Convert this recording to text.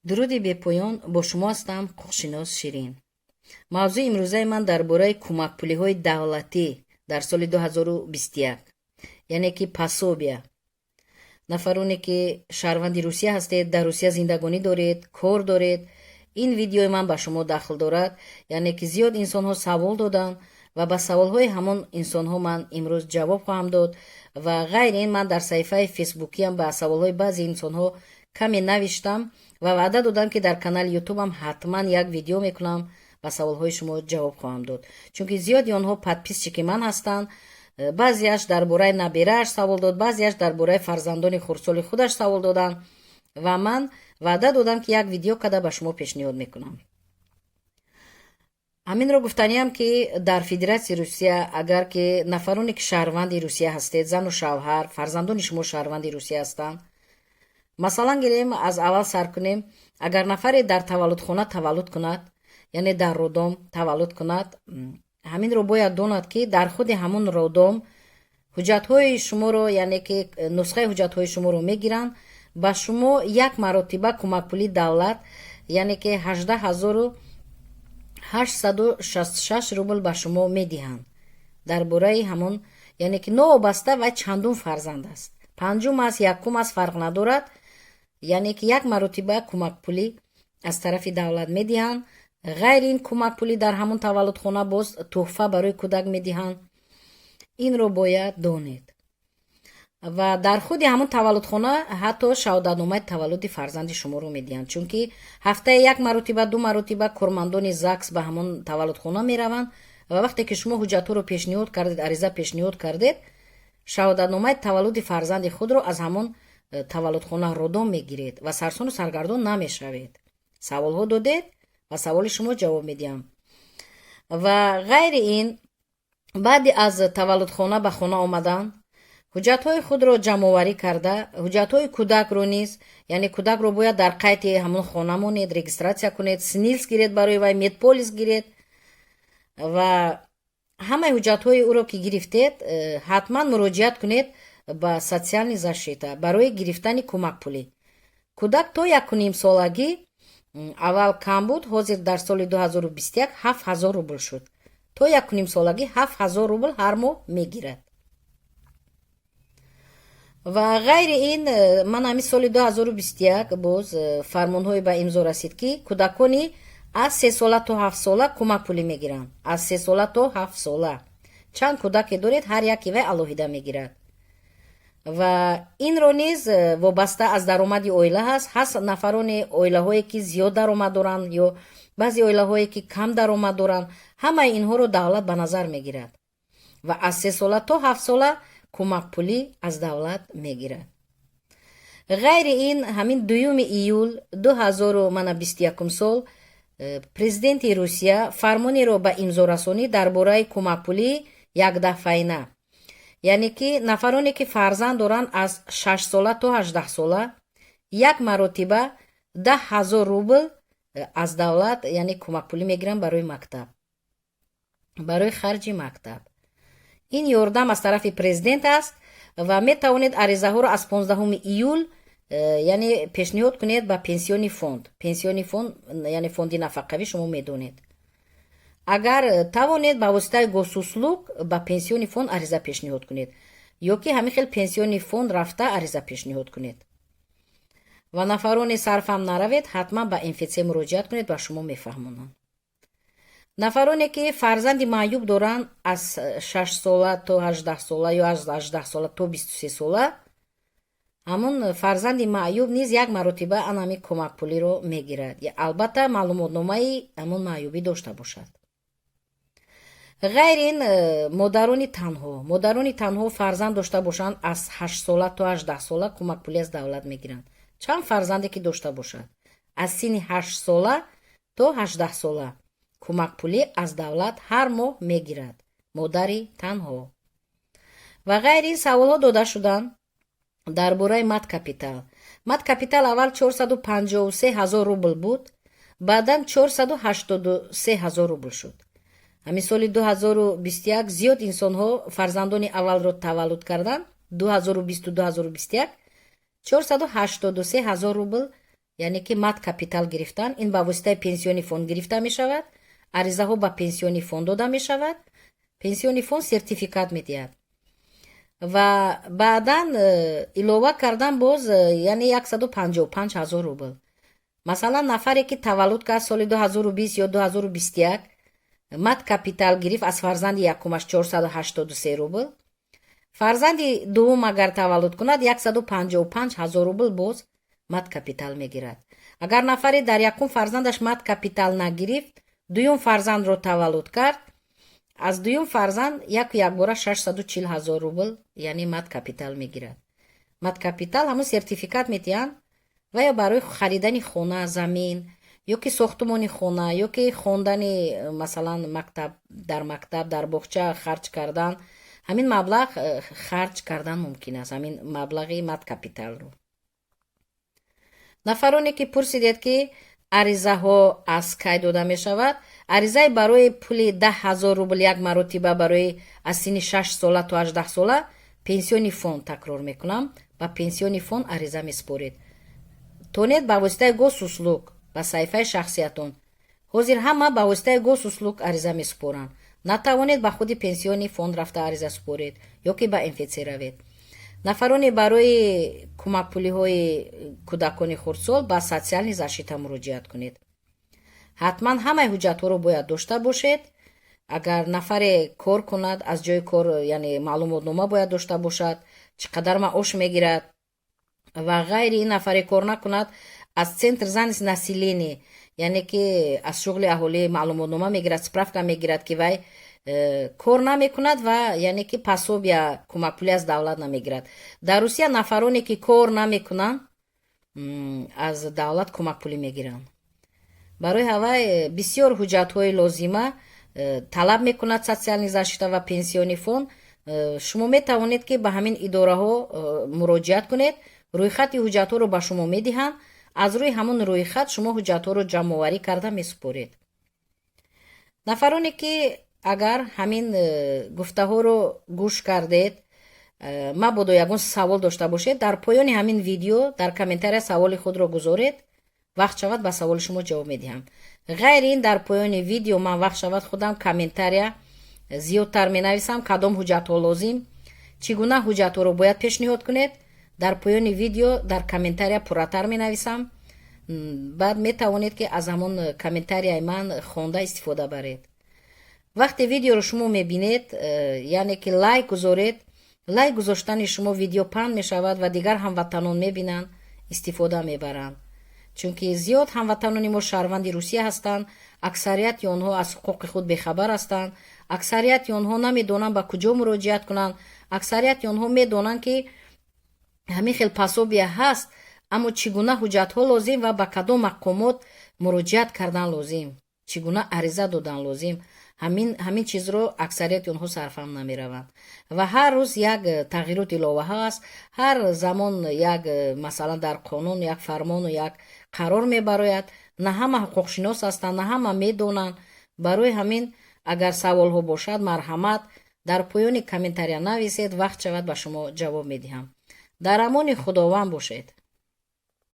Дуруди бепоён, бо шумо ҳастам ҳуқуқшинос Ширин. Мавзӯи имрӯзаи ман дар бораи кӯмакпулиҳои давлатӣ дар соли 2021, яъне ки пособия. Нафароне, ки шаҳрванди Русия ҳастед, дар Русия зиндагонӣ доред, кор доред, ин видеои ман ба шумо дахл дорад. Яъне ки зиёд инсонҳо савол доданд ва ба саволҳои ҳамон инсонҳо ман имрӯз ҷавоб хоҳам дод. Ва ғайри ин, ман дар саҳифаи фейсбукиам ба саволҳои баъзе инсонҳо каме навиштам ва ваъда додам, ки дар канали ютубам ҳатман як видео мекунам, ба саволҳои шумо ҷавоб хоҳам дод, чунки зиёди онҳо подписчики ман ҳастанд. Баъзеаш дар бораи набирааш савол дод, баъзеаш дар бораи фарзандони хурдсоли худаш савол доданд ва ман ваъда додам, ки як видео када ба шумо пешниҳод мекунам. Ҳаминро гуфтаниам, ки дар Федератсияи Русия, агар ки нафароне, ки шаҳрванди Русия ҳастед, зану шавҳар, фарзандони шумо шаҳрванди Русия ҳастанд, масалан гирем, аз аввал сар кунем, агар нафаре дар таваллудхона таваллуд кунад, яъне дар роддом таваллуд кунад, ҳаминро бояд донад, ки дар худи ҳамун роддом ҳуҷҷатҳои шуморо, яъне ки нусхаи ҳуҷҷатҳои шуморо мегиранд, ба шумо як маротиба кӯмакпулии давлат, яъне ки 18 866 рубл ба шумо медиҳанд. Дар бораи ҳамон, яъне ки новобаста вай чандум фарзанд аст, панҷум аст, якум аст, фарқ надорад, яъне ки як маротиба кӯмакпулӣ аз тарафи давлат медиҳанд. Ғайри ин кӯмакпулӣ дар ҳамон таваллудхона боз тӯҳфа барои кӯдак медиҳанд. Инро бояд донед. Ва дар худи ҳамон таваллудхона ҳатто шаҳодатномаи таваллуди фарзанди шуморо медиҳанд, чунки ҳафтаи як маротиба, ду маротиба кормандони ЗАГС ба ҳамон таваллудхона мераванд ва вақте ки шумо ҳуҷҷатҳоро пешниҳод кардед, ариза пешниҳод кардед, шаҳодатномаи таваллуди фарзанди худро аз ҳамон таваллудхона, роддом мегиред ва сарсону саргардон намешавед. Саволҳо додед ва саволи шумо ҷавоб медиҳам. Ва ғайри ин, баъди аз таваллудхона ба хона омадан, ҳуҷҷатҳои худро ҷамъоварӣ карда, ҳуҷҷатҳои кӯдакро низ, яъне кӯдакро бояд дар қайди ҳамон хона монед, регистрация кунед, СНИЛС гиред барои вай, медполис гиред ва ҳамаи ҳуҷҷатҳои ӯро ки гирифтед, ҳатман муроҷиат кунед ба социальный защита барои гирифтани кӯмакпулӣ. Кӯдак то 1,5 солагӣ аввал кам буд, ҳозир дар соли 2021 7000 рубл шуд. То 1,5 солагӣ 7000 рубл ҳар моҳ мегирад. Ва ғайри ин, ман ҳамин соли 2021 боз фармонҳое ба имзо расид, ки кӯдакони аз 3 сола то 7 сола кӯмакпулӣ мегиранд. Аз 3 сола то 7 сола чанд кӯдаке доред, ҳар яке вай алоҳида мегирад. Ва инро низ вобаста аз даромади оила ҳаст. Ҳаст нафарони оилаҳое, ки зиёд даромад доранд, ё баъзе оилаҳое, ки кам даромад доранд. Ҳамаи инҳоро давлат ба назар мегирад ва аз 3 сола то 7 сола кӯмакпулӣ аз давлат мегирад. Ғайри ин, ҳамин 2 июл 2021 сол президенти Русия фармонеро ба имзо расонид дар бораи кӯмакпулӣ якдафъаина, яъне ки нафароне, ки фарзанд доранд аз 6 сола то 18 сола, як маротиба 10 000 рубл аз давлат, яъне кӯмакпулӣ мегиранд барои мактаб, барои харҷи мактаб. Ин ёрдам аз тарафи президент аст ва метавонед аризаҳоро аз 15 июл яъне пешниҳод кунед ба пенсионный фонд. Пенсионный фонд, яъне фонди нафақавӣ, шумо медонед. Агар тавонед, ба воситаи Госуслуг ба пенсионный фонд ариза пешниҳод кунед ё ки ҳамин хел пенсионный фонд рафта ариза пешниҳод кунед. Ва нафароне, сарфам наравед, ҳатман ба МФЦ муроҷиат кунед, ба шумо мефаҳмонанд. Нафароне, ки фарзанди маъюб доранд аз 6 сола то 18 сола ё аз 18 сола то 23 сола, ҳамон фарзанди маъюб низ як маротиба анами кӯмакпулиро мегирад, албатта маълумотномаи ҳамон маъюбӣ дошта бошад. Ғайр ин, модарони танҳо. Модарони танҳо фарзанд дошта бошанд аз 8 сола то 18 сола, кӯмакпулӣ аз давлат мегиранд. Чанд фарзанде ки дошта бошад, аз синни 8 сола то 18 сола кӯмакпулӣ аз давлат ҳар моҳ мегирад модари танҳо. Ва ғайри ин, саволҳо дода шуданд дар бораи мат-капитал. Мат-капитал аввал 453 ҳазор рубл буд, баъдан 483 ҳазор рубл шуд. Ҳамин соли 2021 зиёд инсонҳо фарзандони аввалро таваллуд карданд. 2020, 2021 483 ҳазор рубл. Яъне ки мат капитал гирифтан, ин ба воситаи Пенсионный фонд гирифта мешавад. Аризаҳо ба Пенсионный фонд дода мешавад, Пенсионный фонд сертификат медиҳад ва баъдан илова кардан боз, яъне 155 000 рубл. Масалан, нафаре ки таваллуд кард соли 2020 ё 2021, мат капитал гирифт аз фарзанди якумаш 483 рубл. Фарзанди дуввум агар таваллуд кунад, 155 000 рубл боз мат капитал мегирад. Агар нафаре дар якум фарзандаш мат капитал нагирифт, дуюм фарзандро таваллуд кард, аз дуюм фарзанд яку якбора 640 000 рубл, яъне мат капитал мегирад. Мат капитал ҳамун сертификат медиҳанд ва ё барои харидани хона, замин, ё ки сохтумони хона, ё ки хондани, масалан, мактаб, дар мактаб, дар боғча харҷ кардан, ҳамин маблағ харҷ кардан мумкин аст, ҳамин маблағи мат капиталро. Нафароне ки пурсидед, ки аризаҳо аз кай дода мешавад, аризаи барои пули 10 000 рубл як маротиба барои аз синни 6 сола то 18 сола, Пенсионный фонд, такрор мекунам, ба Пенсионный фонд ариза месупоред. Тонед ба воситаи Госуслуг, ба саҳифаи шахсиятон. Ҳозир ҳама ба воситаи Госуслуг ариза месупоранд. Натавонед, ба худи Пенсионный фонд рафта ариза супоред ё ки ба МФЦ равед. Нафароне барои кӯмакпулиҳои кӯдакони хурдсол ба социальный защита муроҷиат кунед. Ҳатман ҳамаи ҳуҷҷатҳоро бояд дошта бошед. Агар нафаре кор кунад, аз ҷои кор, яъне маълумотнома бояд дошта бошад, чӣ қадар маош мегирад ва ғайри ин. Нафаре кор накунад, аз Центр занятости населения, яъне ки аз шуғли аҳолӣ маълумотнома мегирад, справка мегирад, ки вай кор намекунад ва яъне ки пособия, кӯмакпулӣ аз давлат намегирад. Дар Русия нафароне ки кор намекунанд, аз давлат кӯмакпулӣ мегиранд. Барои ҳавай бисёр ҳуҷҷатҳои лозима талаб мекунад социальный защита ва Пенсионный фонд. Шумо метавонед, ки ба ҳамин идораҳо муроҷиат кунед, рӯйхати ҳуҷҷатҳоро ба шумо медиҳанд, аз рӯи ҳамон рӯйхат шумо ҳуҷҷатҳоро ҷамъоварӣ карда месупоред. Нафароне ки агар ҳамин гуфтаҳоро гӯш кардед, мабодо ягон савол дошта бошед, дар поёни ҳамин видео дар комментария саволи худро гузоред, вақт шавад, ба саволи шумо ҷавоб медиҳам. Ғайри ин, дар поёни видео ман вақт шавад, худам комментария зиёдтар менависам, кадом ҳуҷҷатҳо лозим, чӣ гуна ҳуҷҷатҳоро бояд пешниҳод кунед. Дар поёни видео дар комментария пурратар менависам. Баъд метавонед, ки аз ҳамон комментарияи ман хонда истифода баред. Вақте видеоро шумо мебинед, яъне ки лайк гузоред. Лайк гузоштани шумо видео паҳн мешавад ва дигар ҳамватанон мебинанд, истифода мебаранд, чунки зиёд ҳамватанони мо шаҳрванди Русия ҳастанд. Аксарияти онҳо аз ҳуқуқи худ бехабар ҳастанд, аксарияти онҳо намедонанд, ба куҷо муроҷиат кунанд. Аксарияти онҳо медонанд, ки ҳамин хел пособия ҳаст, аммо чӣ гуна ҳуҷҷатҳо лозим ва ба кадом мақомот муроҷиат кардан лозим, чӣ гуна ариза додан лозим, ҳамин чизро аксарияти онҳо сарфаҳм намераванд. Ва ҳар рӯз як тағйирот, иловаҳо аст, ҳар замон як, масалан, дар қонун як фармону як қарор мебарояд. На ҳама ҳуқуқшинос ҳастанд, на ҳама медонанд. Барои ҳамин, агар саволҳо бошад, марҳамат, дар поёни комментария нависед, вақт шавад, ба шумо ҷавоб медиҳам. Дар амони Худованд бошед.